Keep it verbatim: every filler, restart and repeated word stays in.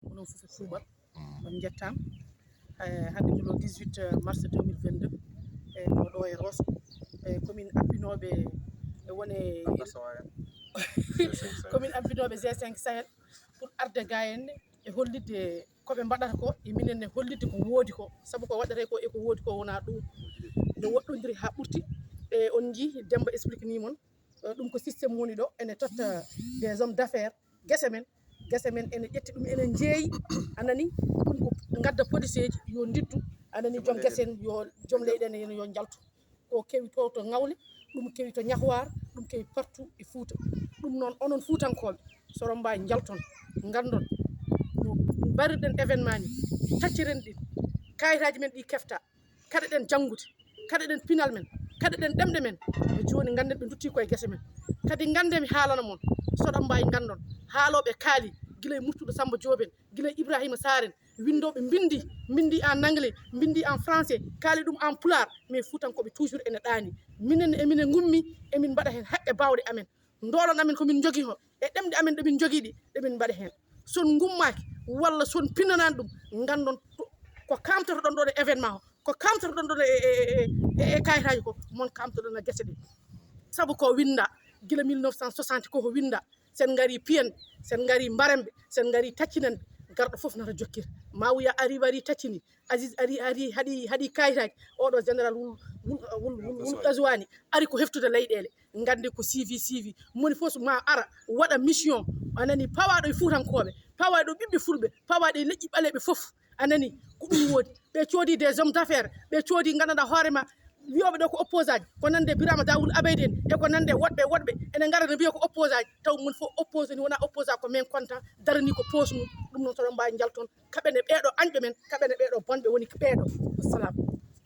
Onon fof e kuuɓal, on njettaama. Eh, hannde ko le dix-huit mars deux mille vingt-deux, e mo ɗo e Rosso, e komin abbinooɓe e wone komin abbinooɓe G cinq Sahel pour arde ga en e hollitde ko ɓe mbaɗata ko, e minen ne hollitde ko woodi ko, sabu ko waɗata ko e ko woodi ko wonaa ɗum. Nde woɗɗondiri haa ɓurti, e on njii Demba explique ni mon. Eh, ɗum ko système woni ɗo, ene totta des hommes d'affaires, gese men, gese men ene ƴetti ɗum, ene njeeyi, a nani, ɗum ko ngadda policeeji yo ndittu, a nani, joom gese en yo, joom leyɗe en yo njaltu. Ko kewi to, to Ngawle, ɗum kewi to Ñahwaar, ɗum kewi partout e Fuuta. Ɗum noon, onon Fuutankooɓe, soɗon mbaawi njalton, nganndon no mbarirɗen événement ni, tacciren ɗin, kayitaaji men ɗi kefta, kaɗeɗen janngude, kaɗeɗen pinal men, kaɗeɗen ɗemɗe men. E jooni ngannden ɓe nduttii koye gese men. Kadi ngannden mi haalana mon, soɗon mbaawi nganndon, haalooɓe kaali, gila e Murtuɗo Sammba Joob en, gila e Ibrahima Saar en, winndooɓe mbinndi, mbinndi en anglais, mbinndi en français, kaali ɗum en pulaar, mais Fuutankooɓe toujours ene ɗaani. Minen, emine ngummi, emin mbaɗa heen haqqe baawɗe amen. Ndoolon amen ko min njogii o, e ɗemɗe amen ɗe min njogii ɗi, ɗe min mbaɗa heen. So on ngummaaki, walla so on pinnanaani ɗum, nganndon to, ko kaamtotoɗon ɗon e événement o, ko kaamtotoɗon ɗon e, e, e, e, e kayitaaji ko, mon kaamtoɗon e gese ɗe. Sabu ko winnda, gila mille neuf cent soixante ko ko winnda, sen ngari piyen, sen ngari mbarenɓe, sen ngari taccinanɓe, garɗo fof nata jokkir. Mawuya ari, wari taccini, Aziz ari, ari, haɗi, haɗi kayitaaji, oɗo général wul, wul, wul, wul, wul Gazouani ari ko heftude leyɗeele. Nganndi ko C V, C V. Moni fof ma ara, waɗa mission, a nani, pawaaɗo e Fuutankooɓe, pawaaɗo ɓiɓɓe Fulɓe, pawaaɗo e leƴƴi ɓaleeɓe fof, a nani, ko ɗum woodi. Ɓe coodi des hommes d'affaires, ɓe coodi, nganndanɗaa hoore ma, wiyooɓe ɗo ko opposant ji, ko nande Birama Dawul Abeyd en, e ko nande woɗɓe, woɗɓe, ene ngara ne mbiya ko opposant ji, taw mon fof opposant ni wonaa opposant, ko men konta, darani ko poche mum. Ɗum noon, soɗon mbaawi njalton, kaɓen e ɓeeɗo añɓe men, kaɓen e ɓeeɗo bonɓe woni ko ɓeeɗo. Wassalam.